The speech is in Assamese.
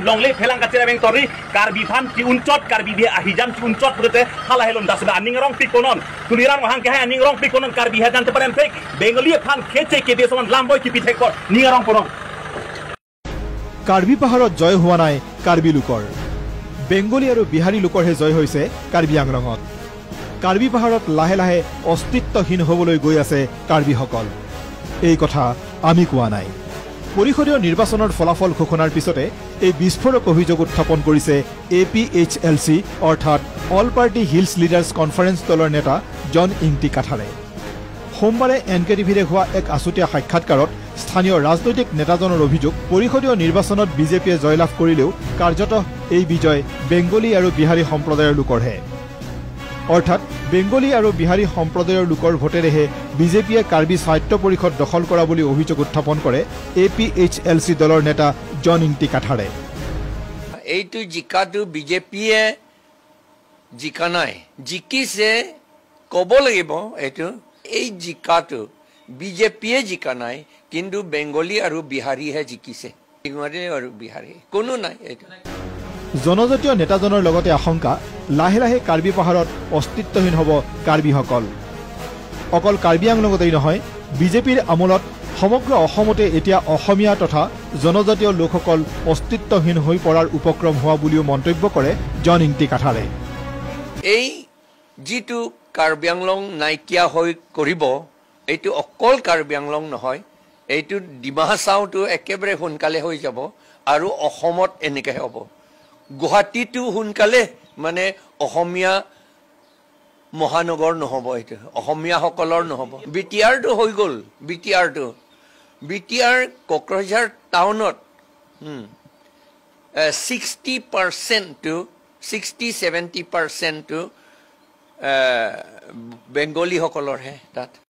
Longle phelang kachira beng tori Karbi phan ti uncot Karbi bi ahijan ti uncot purete halahelon dasba aning rong pikonon tuliran wahang ke aning rong pikonon Karbi hajan te parem fake Bengali phan kheche ke besoman lamboy ki pithe kor ning rong ponon। Karbi পাহাৰত জয় হোৱা নাই কাৰ্বি লোকৰ, বেংগলী আৰু বিহাৰী লোকৰহে জয় হৈছে কাৰ্বি আংলঙত। কাৰ্বি পাহাৰত লাহে লাহে অস্তিত্বহীন হ'বলৈ গৈ আছে কাৰ্বিসকল। এই কথা আমি কোৱা নাই। পৰিষদীয় নিৰ্বাচনৰ ফলাফল ঘোষণাৰ পিছতে এই বিস্ফোৰক অভিযোগ উত্থাপন কৰিছে APHLC অৰ্থাৎ all party hills leaders conference দলৰ নেতা জন ইংটি কাঠাৰে। সোমবাৰে এন কে টিভিৰে হোৱা এক আছুতীয়া সাক্ষাৎকাৰত স্থানীয় ৰাজনৈতিক নেতাজনৰ অভিযোগ, পৰিষদীয় নিৰ্বাচনত বিজেপিয়ে জয়লাভ কৰিলেও কাৰ্যতঃ এই বিজয় বেংগলী আৰু বিহাৰী সম্প্ৰদায়ৰ লোকৰহে। অৰ্থাৎ বেংগলী আৰু বিহাৰী সম্প্ৰদায়ৰ লোকৰ ভোটেৰেহে বিজেপিয়ে কাৰ্বি স্বায়ত্ত পৰিষদ দখল কৰা বুলি অভিযোগ উত্থাপন কৰে APHLC দলৰ নেতা জন ইংটি কাঠাৰে। এইটো জিকাটো বিজেপিয়ে জিকা নাই, জিকিছে ক'ব লাগিব। এইটো এই জিকাটো বিজেপিয়ে জিকা নাই, কিন্তু বেংগলী আৰু বিহাৰীহে জিকিছে। বেংগলী আৰু বিহাৰী কোনো নাই। এইটো জনজাতীয় নেতাজনৰ লগতে আশংকা, লাহে লাহে কাৰ্বি পাহাৰত অস্তিত্বহীন হ'ব কাৰ্বিসকল। অকল কাৰ্বি আংলঙতেই নহয়, বিজেপিৰ আমোলত সমগ্ৰ অসমতে এতিয়া অসমীয়া তথা জনজাতীয় লোকসকল অস্তিত্বহীন হৈ পৰাৰ উপক্ৰম হোৱা বুলিও মন্তব্য কৰে জন ইংটি কাঠাৰে। এই যিটো কাৰ্বি আংলং নাইকিয়া হৈ কৰিব, এইটো অকল কাৰ্বি আংলং নহয়, এইটো ডিমা হাছাওটো একেবাৰে সোনকালে হৈ যাব আৰু অসমত এনেকৈ হ'ব। গুৱাহাটীটো সোনকালে মানে অসমীয়া মহানগৰ নহ'ব, এইটো অসমীয়াসকলৰ নহ'ব। বি টি আৰটো হৈ গ'ল, বি টি আৰটো বি টি আৰ কোকৰাঝাৰ টাউনত 60%টো 60-70%টো বেংগলীসকলৰহে তাত।